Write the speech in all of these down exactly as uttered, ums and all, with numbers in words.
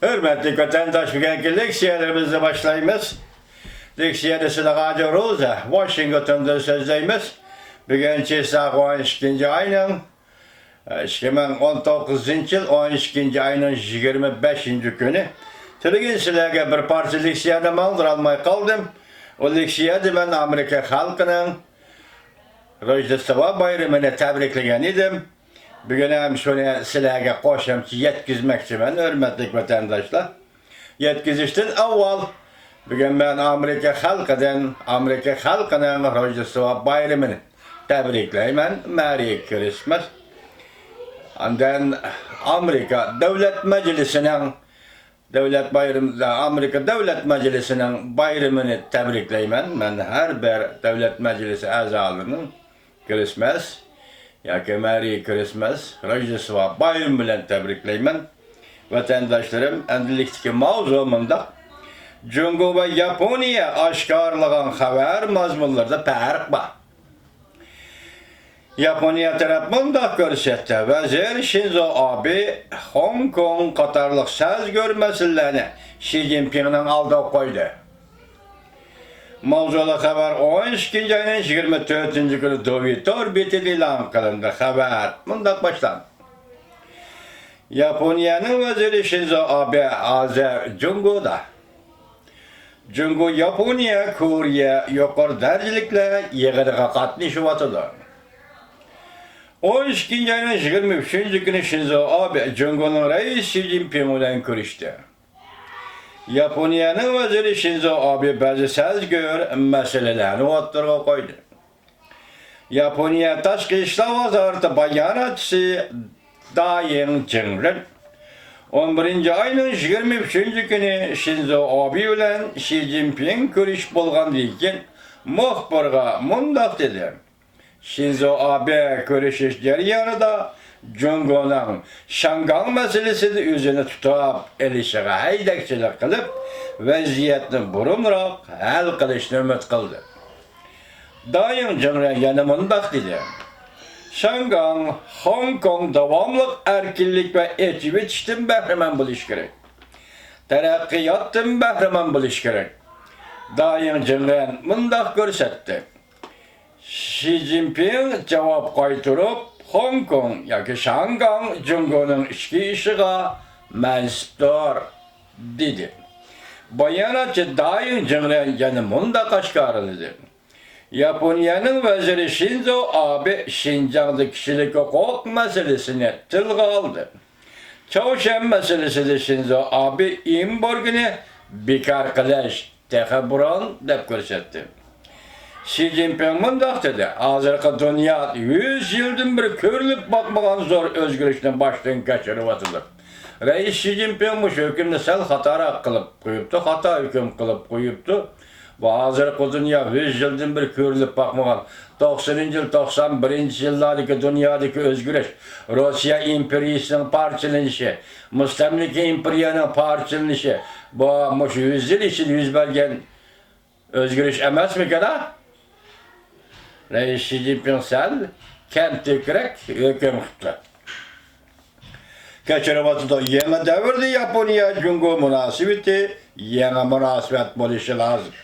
ھۆرمەتلىك ۋەتەنداش، بۈگۈنكى لېكسىيەلىرىمىزنى باشلايمىز. لېكسىيەدە سىلەرگە ھاجى روزا، ۋاشىنگتوندىن سۆزلەيمىز. بۈگۈن چېسلاق ئون ئىككىنچى ئاينىڭ، ئىككى مىڭ ئون توققۇزىنچى يىل ئون ئىككىنچى ئاينىڭ يىگىرمە بەشىنچى كۈنى. تۈنۈگۈن سىلەرگە بىر پارچە لېكسىيەنى ماڭدۇرالماي قالدىم. ئۇ لېكسىيەدە مەن ئامېرىكا خەلقىنىڭ روژدېستۋا بايرىمىنى تەبرىكلىگەن ئىدىم. بۈگۈن ھەم شۇنى سىلەرگە قوشۇمچە يەتكۈزمەكچىمەن، ھۆرمەتلىك ۋەتەنداشلار. يەتكۈزۈشتىن ئاۋۋال، بۈگۈن مەن ئامېرىكا خەلقىدىن، ئامېرىكا خەلقىنىڭ روژدېستۋا بايرىمىنى تەبرىكلەيمەن، مەرى كىرىسمەس. ئاندىن ئامېرىكا دۆلەت مەجلىسىنىڭ دۆلەت بايرىمى، ئامېرىكا دۆلەت مەجلىسىنىڭ بايرىمىنى تەبرىكلەيمەن. مەن ھەر بىر دۆلەت مەجلىسى ئەزالىرىنىڭ كىرىسمەس ياكى مەرى كىرىسمەس، روژدېستۋا بايرىمى بىلەن تەبرىكلەيمەن. ۋەتەنداشلىرىم، ئەمدىلىكتىكى ماۋزۇ مۇنداق. جۇڭگو ۋە ياپونىيە ئاشكارىلىغان خەۋەر مەزمۇنلىرىدا پەرق بار. ياپونىيە تەرەپ مۇنداق كۆرسەتتى، ۋەزىر شىنزو ئابې خوڭكوڭ قاتارلىق سەزگۈر مەسىلىلەرنى شى جىنپىڭنىڭ ئالدىغا قويدى. ماۋزۇلۇق خەۋەر ئون ئىككىنچى ئاينىڭ يىگىرمە تۆتىنچى كۈنى دوۋى تور بېتىدە ئېلان قىلىندى. خەۋەر مۇنداق باشلاندى. ياپونىيەنىڭ ۋەزىرى شىنزو ئابې ھازىر جۇڭگودا. جۇڭگو ياپونىيە كورېيە يۇقىرى دەرىجىلىكلەر يىغىنىغا قاتنىشىۋاتىدۇ. ئون ئىككىنچى ئاينىڭ يىگىرمە ئۈچىنچى كۈنى شىنزو ئابې جۇڭگونىڭ رەئىسى شى جىنپىڭ بىلەن كۆرۈشتى. ياپونىيەنىڭ ۋەزىرى شىنزو ئابې بەزى سەزگۈر مەسىلىلەرنى ئوتتۇرىغا قويدى. ياپونىيە تاشقى ئىشلار ۋازارىتى باياناتچىسى دايىڭ جىڭرېن ئون بىرىنچى ئاينىڭ يىگىرمە ئۈچىنچى كۈنى شىنزو ئابې بىلەن شى جىنپىڭ كۆرۈشۈپ بولغاندىن كېيىن، مۇخبىرغا مۇنداق دېدى: شىنزو ئابې كۆرۈشۈش جەريانىدا جۇڭگونىڭ شياڭگاڭ مەسىلىسىدە ئۆزىنى تۇتۇپ ئېلىشىغا ھەيدەكچىلىك قىلىپ، ۋەزىيەتنى بۇرۇنراق ھەل قىلىشنى ئۈمىد قىلدى. دايىڭ جىڭرېن يەنە مۇنداق دېدى: شياڭگاڭ، خوڭكوڭ داۋاملىق ئەركىنلىك ۋە ئېچىۋېتىشتىن بەھرىمەن بولۇشى كېرەك. تەرەققىياتتىن بەھرىمەن بولۇشى كېرەك. دايىڭ جىڭرېن مۇنداق كۆرسەتتى: شى جىنپىڭ جاۋاب قايتۇرۇپ، خوڭكوڭ ياكى شياڭگاڭ جۇڭگونىڭ ئىچكى ئىشىغا مەنسۇپتۇر، دېدى. باياناتچى دايىڭ جىڭرېن يەنە مۇنداق ئاشكارىلىدى: ياپونىيەنىڭ ۋەزىرى شىنزو ئابې شىنجاڭدا كىشىلىك ھوقۇق مەسىلىسىنى تىلغا ئالدى. چاۋشيەن مەسىلىسىدە شىنزو ئابې ئېمبارگونى بىكار قىلىش تېخى بۇرۇن، دەپ كۆرسەتتى. شى جىنپىڭ مۇنداق دېدى: ھازىرقى دۇنيا يۈز يىلدىن بىر كۆرۈلۈپ باقمىغان زور ئۆزگىرىشنى باشتىن كەچۈرۈۋاتىدۇ. رەئىس شى جىنپىڭ مۇشۇ ھۆكۈمنى سەل خاتاراق قىلىپ قويۇپتۇ، خاتا ھۆكۈم قىلىپ قويۇپتۇ. بۇ ھازىرقى دۇنيا يۈز يىلدىن بىر كۆرۈلۈپ باقمىغان توقسىنىنچى يىل، توقسان بىرىنچى يىللاردىكى دۇنيادىكى ئۆزگىرىش، روسىيە ئىمپېرىيىسىنىڭ پارچىلىنىشى، مۇستەملىكە ئىمپېرىيەنىڭ پارچىلىنىشى، بۇ مۇشۇ يۈز يىل ئىچىدە يۈز بەرگەن ئۆزگىرىش ئەمەسمىكىن ھە؟ رەئىس شى جىنپىڭ سەل كەمتۈكرەك ھۆكۈم قىپتۇ. كەچۈرۈۋاتىدۇ. يېڭى دەۋردە ياپونىيە جۇڭگو مۇناسىۋىتى يېڭى مۇناسىۋەت بولۇشى لازىم.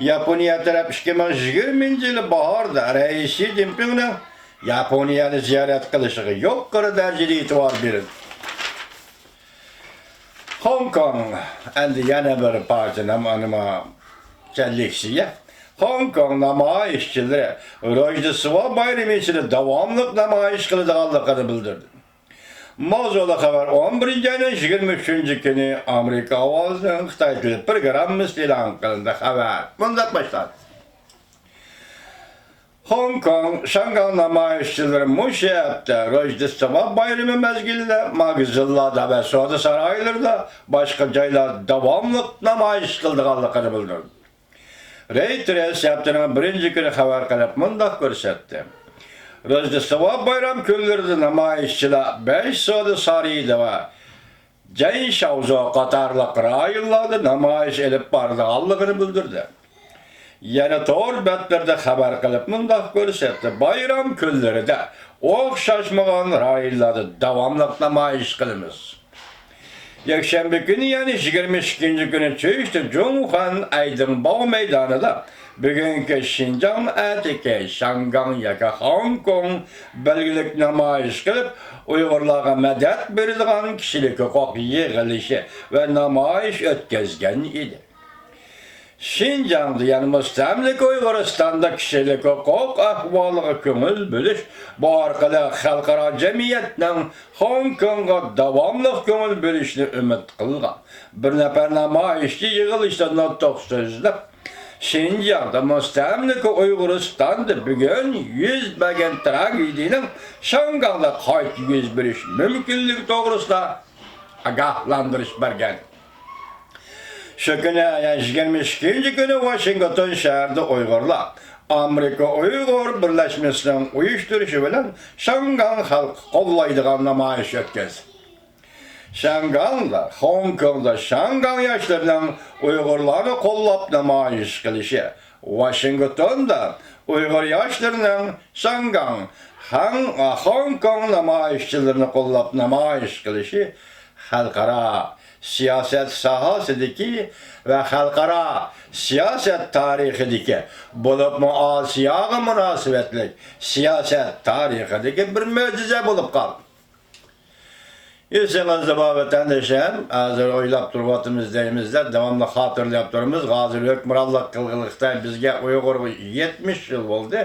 ياپونىيە تەرەپ ئىككى مىڭ يىگىرمىنچى يىلى باھاردا رەئىس شى جىنپىڭنىڭ ياپونىيەنى زىيارەت قىلىشىغا يۇقىرى دەرىجىدە ئېتىبار بېرىدۇ. خوڭكوڭ، ئەمدى يەنە بىر پارچە نام-، نېمە، لېكسىيە. خوڭكوڭ نامايىشچىلىرى روژدېستۋا بايرىمى ئىچىدە داۋاملىق نامايىش قىلىدىغانلىقىنى بىلدۈردى. ماۋزۇلۇق خەۋەر ئون بىرىنچى ئاينىڭ يىگىرمە ئۈچىنچى كۈنى ئامېرىكا ئاۋازىنىڭ خىتاي تىلى پروگراممىسىدا ئېلان قىلىندى. خەۋەر مۇنداق باشلاندى. خوڭكوڭ، شياڭگاڭ نامايىشچىلىرى مۇشۇ ھەپتە روژدېستۋا بايرىمى مەزگىلىدە ماگىزىنلاردا ۋە سودا سارايلىرىدا، باشقا جايلاردا داۋاملىق نامايىش قىلىدىغانلىقىنى بىلدۈردى. رېيتېرس ھەپتىنىڭ بىرىنچى كۈنى خەۋەر قىلىپ مۇنداق كۆرسەتتى: روژدېستۋا بايرام كۈنلىرىدە نامايىشچىلار بەش سودا سارىيىدا ۋە جەنشاۋزۇ قاتارلىق رايونلاردا نامايىش ئېلىپ بارىدىغانلىقىنى بىلدۈردى. يەنە تور بەتلىرىدە خەۋەر قىلىپ مۇنداق كۆرسەتتى: بايرام كۈنلىرىدە ئوخشاشمىغان رايونلاردا داۋاملىق نامايىش قىلىمىز. يەكشەنبە كۈنى، يەنى يىگىرمە ئىككىنچى كۈنى چۈشتە جۇڭخۇەن ئەيدىڭ باغ مەيدانىدا بۈگۈنكى شىنجاڭ، ئەتىكى شياڭگاڭ ياكى خوڭكوڭ بەلگىلىك نامايىش قىلىپ، ئۇيغۇرلارغا مەدەت بېرىدىغان كىشىلىك ھوقۇق يىغىلىشى ۋە نامايىش ئۆتكۈزگەن ئىدى. شىنجاڭدا، يەنى مۇستەملىكە ئۇيغۇرىستاندا كىشىلىك ھوقۇق ئەھۋالىغا كۆڭۈل بۆلۈش، بۇ ئارقىلىق خەلقئارا جەمئىيەتنىڭ خوڭكوڭغا داۋاملىق كۆڭۈل بۆلۈشىنى ئۈمىد قىلغان بىر نەپەر نامايىشچى يىغىلىشتا نۇتۇق سۆزلەپ، شىنجاڭدا، مۇستەملىكە ئۇيغۇرىستاندا بۈگۈن يۈز بەرگەن تراگېدىيەنىڭ شياڭگاڭدا قايتا يۈز بېرىش مۇمكىنلىكى توغرىسىدا ئاگاھلاندۇرۇش بەرگەن. شۇ كۈنى، يەنى يىگىرمە ئىككىنچى كۈنى ۋاشىنگتون شەھىرىدە ئۇيغۇرلار ئامېرىكا ئۇيغۇر بىرلەشمىسىنىڭ ئۇيۇشتۇرۇشى بىلەن شياڭگاڭ خەلقى قوللايدىغان نامايىش ئۆتكۈزدى. شياڭگاڭدا، خوڭكوڭدا شياڭگاڭ ياشلىرىنىڭ ئۇيغۇرلارنى قوللاپ نامايىش قىلىشى، ۋاشىنگتوندا ئۇيغۇر ياشلىرىنىڭ شياڭگاڭ، خاڭ-، خوڭكوڭ نامايىشچىلىرىنى قوللاپ نامايىش قىلىشى خەلقئارا سىياسەت ساھەسىدىكى ۋە خەلقئارا سىياسەت تارىخىدىكى، بولۇپمۇ ئاسىياغا مۇناسىۋەتلىك سىياسەت تارىخىدىكى بىر مۆجىزە بولۇپ قالدى. ئېسىڭىزدە بار، ۋەتەندىشىم، ھازىر ئويلاپ تۇرۇۋاتىمىز دەيمىز-دە، داۋاملىق خاتىرىلەپ تۇرىمىز. ھازىر ھۆكۈمرانلىق قىلغىلى خىتاي بىزگە، ئۇيغۇرغا يەتمىش يىل بولدى.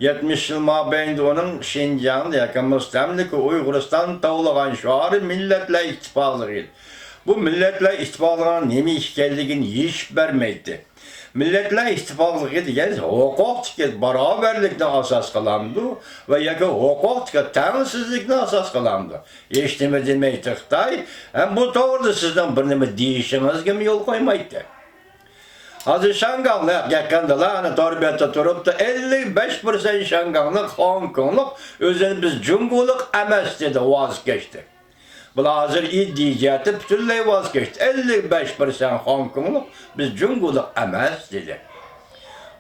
يەتمىش يىل مابەينىدە ئۇنىڭ شىنجاڭ ياكى مۇستەملىكە ئۇيغۇرىستان توۋلىغان شوئارى مىللەتلەر ئىتتىپاقلىقى ئىدى. بۇ مىللەتلەر ئىتتىپاقلىقىنىڭ نېمە ئىكەنلىكىنى يېشىپ بەرمەيتتى. مىللەتلەر ئىتتىپاقلىقى دېگەن ھوقۇقتىكى باراۋەرلىكنى ئاساس قىلامدۇ ۋە ياكى ھوقۇقتىكى تەڭسىزلىكنى ئاساس قىلامدۇ؟ ھېچنېمە دېمەيتتى خىتاي، ھەم بۇ توغرىدا سىزنىڭ بىر نېمە دېيىشىڭىزگىمۇ يول قويمايتتى. ھازىر شياڭگاڭلىق يېقىندىلا ئەنە تور بەتتە تۇرۇپتۇ، ئەللىك بەش پىرسەنت شياڭگاڭلىق، خوڭكوڭلۇق ئۆزىنى بىز جۇڭگولۇق ئەمەس دېدى، ۋاز كەچتى. بۇلار ھازىر ئىدىيە جەھەتتە پۈتۈنلەي ۋاز كەچتى. ئەللىك بەش پىرسەنت خوڭكوڭلۇق، بىز جۇڭگولۇق ئەمەس دېدى.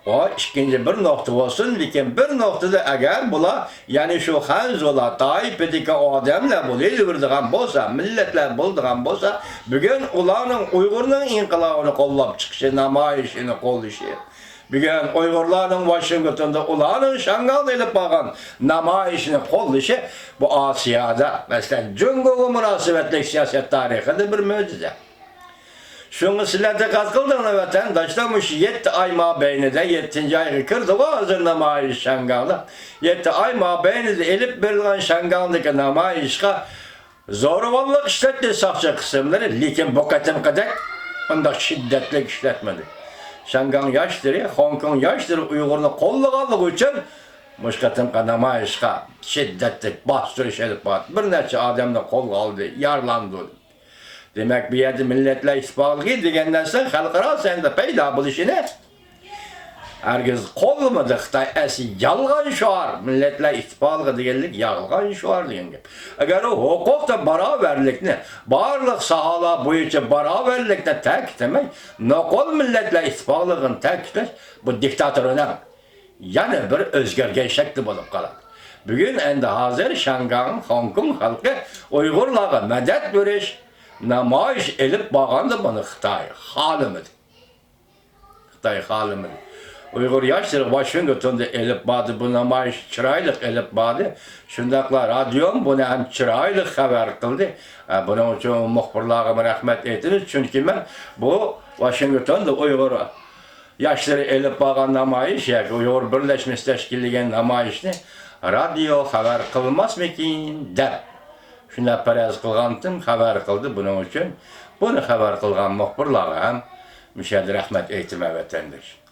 ئۇ ئىككىنچى بىر نۇقتا بولسۇن، لېكىن بىر نۇقتىدا ئەگەر بۇلار، يەنى شۇ خەنزۇلار تايپىدىكى ئادەملەر بولۇۋېرىدىغان بولسا، مىللەتلەر بولىدىغان بولسا، بۈگۈن ئۇلارنىڭ ئۇيغۇرنىڭ ئىنقىلابىنى قوللاپ چىقىشى، نامايىشىنى قوللىشى، بۈگۈن ئۇيغۇرلارنىڭ ۋاشىنگتوندا ئۇلارنىڭ شياڭگاڭدا ئېلىپ بارغان نامايىشىنى قوللىشى، بۇ ئاسىيادا، مەسىلەن، جۇڭگوغا مۇناسىۋەتلىك سىياسەت تارىخىدا بىر مۆجىزە. شۇڭا سىلەر دىققەت قىلدىڭلار، ۋەتەنداشلار، مۇشۇ يەتتە ئاي مابەينىدە، يەتتىنچى ئايغا كىردىغۇ ھازىر نامايىش شياڭگاڭدا. يەتتە ئاي مابەينىدە ئېلىپ بېرىلغان شياڭگاڭدىكى نامايىشقا زورىۋاللىق ئىشلەتتى ساقچى قىسىملىرى، لېكىن بۇ قېتىمقىدەك ئۇنداق شىددەتلىك ئىشلەتمىدى. شياڭگاڭ ياشلىرى، خوڭكوڭ ياشلىرى ئۇيغۇرنى قوللىغانلىقى ئۈچۈن مۇشۇ قېتىمقى نامايىشقا شىددەتلىك باستۇرۇش ئېلىپ باردى. بىر نەچچە ئادەمنى قولغا ئالدى، يارىلاندۇردى. دېمەك، بۇ يەردە مىللەتلەر ئىتتىپاقلىقى دېگەن نەرسە خەلقئارا سەھنىدە پەيدا بولۇشىنى ھەرگىز قوللىمىدى خىتاي. ئەسلى يالغان شوئار، مىللەتلەر ئىتتىپاقلىقى دېگەنلىك يالغان شوئار دېگەن گەپ. ئەگەر ئۇ ھوقۇقتا باراۋەرلىكنى، بارلىق ساھەلەر بويىچە باراۋەرلىكنى تەكىتلىمەي، نوقۇل مىللەتلەر ئىتتىپاقلىقىنى تەكىتلەش، بۇ دىكتاتورنىڭ يەنە بىر ئۆزگەرگەن شەكلى بولۇپ قالىدۇ. بۈگۈن ئەمدى ھازىر شياڭگاڭ، خوڭكوڭ خەلقى ئۇيغۇرلارغا مەدەت بېرىش نامايىش ئېلىپ بارغاندا بۇنى خىتاي خالىمىدى. خىتاي خالىمىدى. ئۇيغۇر ياشلىرى ۋاشىنگتوندا ئېلىپ باردى، بۇ نامايىش چىرايلىق ئېلىپ باردى. شۇنداقلا رادىيوم بۇنى ھەم چىرايلىق خەۋەر قىلدى. ئە، بۇنىڭ ئۈچۈن مۇخبىرلارغىمۇ رەھمەت ئېيتىمىز، چۈنكى مەن بۇ ۋاشىنگتوندا ئۇيغۇر ياشلىرى ئېلىپ بارغان نامايىش ياكى ئۇيغۇر بىرلەشمىسى تەشكىللىگەن نامايىشنى رادىيو خەۋەر قىلماسمىكىن دەپ، شۇنداق پەرەز قىلغانتىم، خەۋەر قىلدى. بۇنىڭ ئۈچۈن بۇنى خەۋەر قىلغان مۇخبىرلارغا ھەم مۇشۇ يەردە رەھمەت ئېيتىمەن، ۋەتەنداش.